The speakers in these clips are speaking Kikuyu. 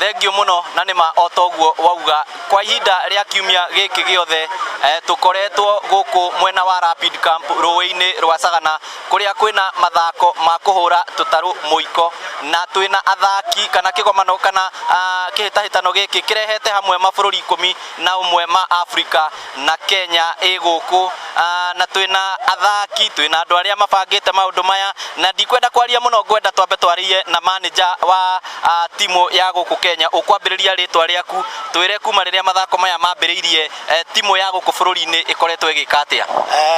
Thengiũ mũno, na nĩ ma o toguo wauga, kwa ihinda rĩa kiumia gĩkĩ gĩothe tũkoretwo gũkũ mwena wa Rapid Camp rũĩ-inĩ rwa Sagana, kũrĩa kwĩna mathako ma kũhũra tũtarũ mũiko, na twĩna athaki kana kĩgomano kana kĩhĩtahĩtano gĩkĩ kĩrehete hamwe mabũrũri 11 ma Afrika, na Kenya ĩ gũkũ, na twĩna athaki, twĩna andũ arĩa mabangĩte maũndũ maya, na ndikwenda kwaria mũno, ngwenda twambe twarĩie na manager wa timũ ya gũkũ Kenya. Ũkwambĩrĩria rĩtwa rĩaku, twĩre kuma rĩrĩa mathako maya mambĩrĩirie, timũ ya gũkũ bũrũri-inĩ ĩkoretwo ĩgĩka atĩa?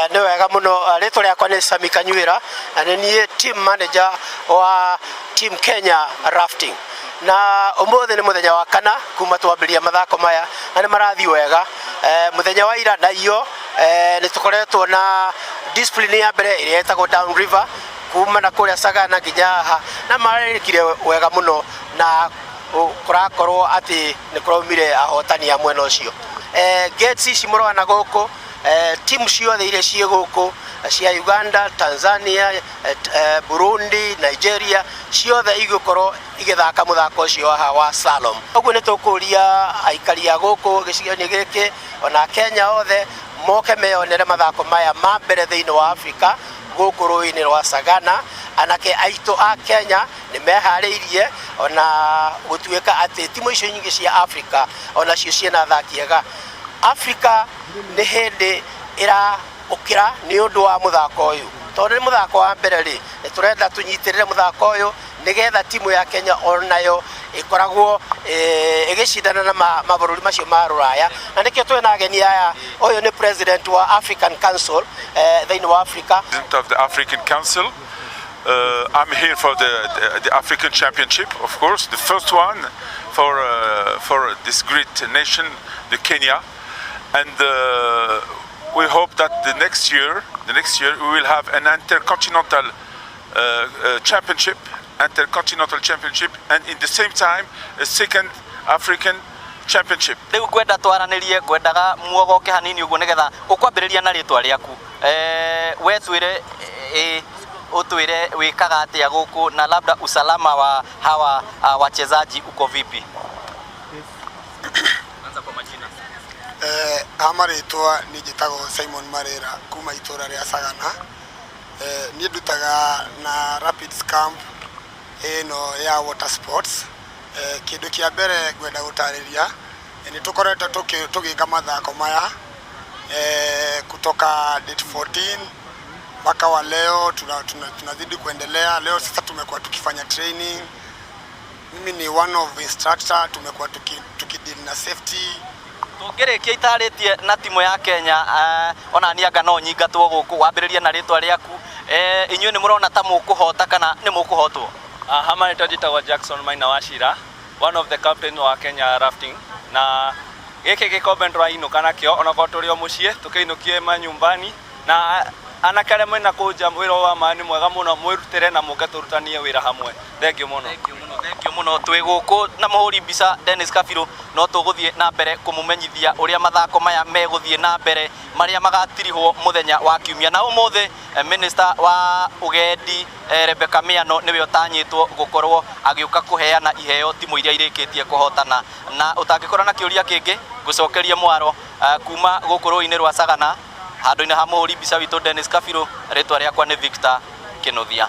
Nĩ wega mũno. Rĩtwa rĩakwa nĩ Sami Kanyuĩra, na nĩ niĩ team manager wa team Kenya Rafting, na ũmũthĩ nĩ mũthenya wa kana kuma twambĩrĩria mathako maya, na nĩ marathiĩ wega. Mũthenya wa ira na iyo nĩ tũkoretwo na discipline ya mbere ĩrĩa ĩtagwo down river, kuma na kũrĩa Sagana nginya haha, na marĩkire wega mũno, na kũrakorwo atĩ nĩ kũraumire ahotani a mwena ũcio. Gates ici mũrona gũkũ, timu ciothe iria ciĩ gũkũ cia Uganda, Tanzania, Burundi, Nigeria, ciothe igũkorwo igĩthaka mũthako ũcio haha wa slalom. Ũguo nĩ tũkũria aikari a gũkũ gĩcigo-inĩ gĩkĩ, ona Kenya othe, moke meyonere mathako maya ma mbere thĩinĩ wa Afrika gũkũ rũĩ-inĩ rwa Sagana. Anake aitũ a Kenya nĩ meharĩirie, ona gũtuĩka atĩ timu icio nyingĩ cia Afrika onacio ciĩna athaki ega. Afrika nĩ hĩndĩ ĩraũkĩra nĩ ũndũ wa mũthako ũyũ, tondũ nĩ mũthako wa mbere rĩ, nĩ tũrenda tũnyitĩrĩre mũthako ũyũ nĩgetha timu ya Kenya onayo ĩkoragwo ĩgĩcindana na mabũrũri macio ma rũraya, na nĩkĩo twĩna ageni aya. Ũyũ nĩ president wa African Council thĩinĩ wa Africa. President of the African Council. I'm here for the African Championship, of course, the first one for this great nation, the Kenya, and we hope that the next year we will have an intercontinental championship, and in the same time a second African Championship. Rĩu ngwenda twaranĩrie, ngwendaga muogoke hanini ũguo nĩgetha ũkwambĩrĩria na rĩtwa rĩaku. We twĩre, ũtwĩre wĩkaga atĩa gũkũ, na labda usalama wa hawa wachezaji uko vipi? Anza kwa majina. Ha marĩtwa niĩ njĩtagwo Simon Marera kuma itũra rĩa Sagana. Niĩ ndutaga na Rapids Camp ĩno ya water sports. Kĩndũ kĩa mbere ngwenda gũtarĩria, nĩ tũkoretwo tũgĩka mathako maya kutoka date 14 mpaka wa leo, tunazidi kuendelea. Leo sasa tumekuwa tukifanya training. Mimi ni one of instructor, tumekuwa tukideal na safety. Tũngĩrĩkia itarĩtie na timu ya Kenya, ona niĩ anga no nyingatwo gũkũ. Wambĩrĩrie na rĩtwa rĩaku. Inyuĩ nĩ mũrona ta mũkũhota kana nĩ mũkũhotwo? Hama nĩtwa njĩtagwo Jackson Maina Wachira, one of the captain wa Kenya Rafting, na gĩkĩ gĩkombe nĩtũrainũka nakĩo, onakorwo tũrĩ o mũciĩ, tũkĩinũkie manyumbani, na anake arĩa mwĩna kũu nja, wĩra wa maĩ nĩ mwega mũno, mwĩrutĩre na mũke tũrutanie wĩra hamwe. Thengiũ mũno. Thengiũ mũno, thengiũ mũno. Twĩ gũkũ na mũhũri mbica Dennis Kabirũ, no tũgũthiĩ na mbere kũmũmenyithia ũrĩa mathako maya megũthiĩ na mbere, marĩa magatirihwo mũthenya wa kiumia. Na ũmũthĩ minister wa ũgendi Rebecca Miano nĩwe ũtanyĩtwo gũkorwo agĩũka kũheana iheo timu iria irĩkĩtie kũhotana. Na ũtangĩkorwo na kĩũria kĩngĩ, ngũcokerie mwaro kuma gũkũ rũĩ-inĩ rwa Sagana, handũ-inĩ ha mũhũri mbica witũ Dennis Kabirũ, rĩtwa rĩakwa nĩ Victor Kĩnuthia.